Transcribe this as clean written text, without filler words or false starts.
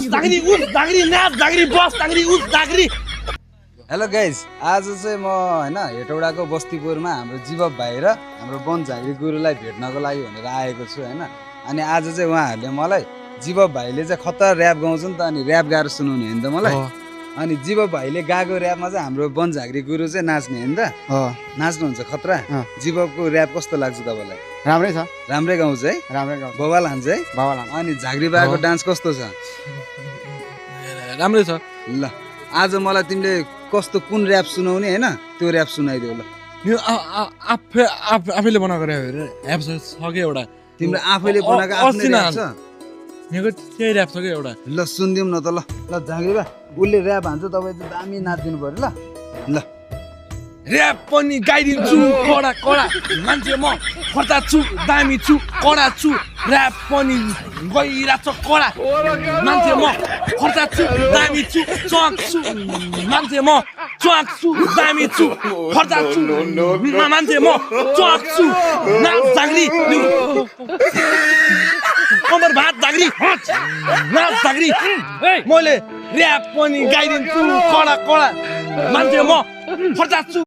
बस झाँक्री उस झाँक्री नाच झाँक्री बस झाँक्री उस झाँक्री। हेलो गाइज, आज चाहिँ म होइन हेटौडाको बस्तीपुरमा हाम्रो जीवक भाइ र हाम्रो वन झाँक्री गुरुलाई भेट्नको लागि भनेर आएको छु होइन। अनि आज चाहिँ उहाँहरूले मलाई जीवक भाइले चाहिँ खतरा ऱ्याप गाउँछ नि त, अनि ऱ्याप गाएर सुनाउने होइन त मलाई। अनि जीवक भाइले गाएको ऱ्यापमा चाहिँ हाम्रो वन झाँक्री गुरु चाहिँ नाच्ने होइन त। नाच्नुहुन्छ खतरा। जीवकको ऱ्याप कस्तो लाग्छ तपाईँलाई? राम्रै छ, राम्रै गाउँछ है, राम्रै गाउँछ, बवाल हान्छ है। अनि झाँक्री बाको डान्स कस्तो छ? राम्रै छ। ल आज मलाई तिमीले कस्तो कुन ऱ्याप सुनाउने होइन त्यो ऱ्याप सुनाइदेऊ ल। यो आफैले बनाएको ऱ्याप छ कि एउटा तिम्रो आफैले बनाएको आफ्नै ऱ्याप छ? यहाँको त्यही ऱ्याप छ कि एउटा। ल सुनिदिउँ न त ल। ल झाँक्री बा, उसले ऱ्याप हान्छ, तपाईँ चाहिँ दामी नाचिदिनु पऱ्यो ल। ल ऱ्याप पनि गाइदिन्छु कडा कडा, मान्छे म खर्चा छु दामी छु कडा छु, ऱ्याप पनि गइरहेछ कडा, मान्छे म खर्चा छु दामी छु चक छु, मान्छे म चक छु दामी छु खर्चा छु, मान्छे म चक छु नाच झाँक्री कमर भात झाँक्री नाच झाँक्री। मैले ऱ्याप पनि गाइदिन्छु कडा कडा, मान्छे म खर्चा छु।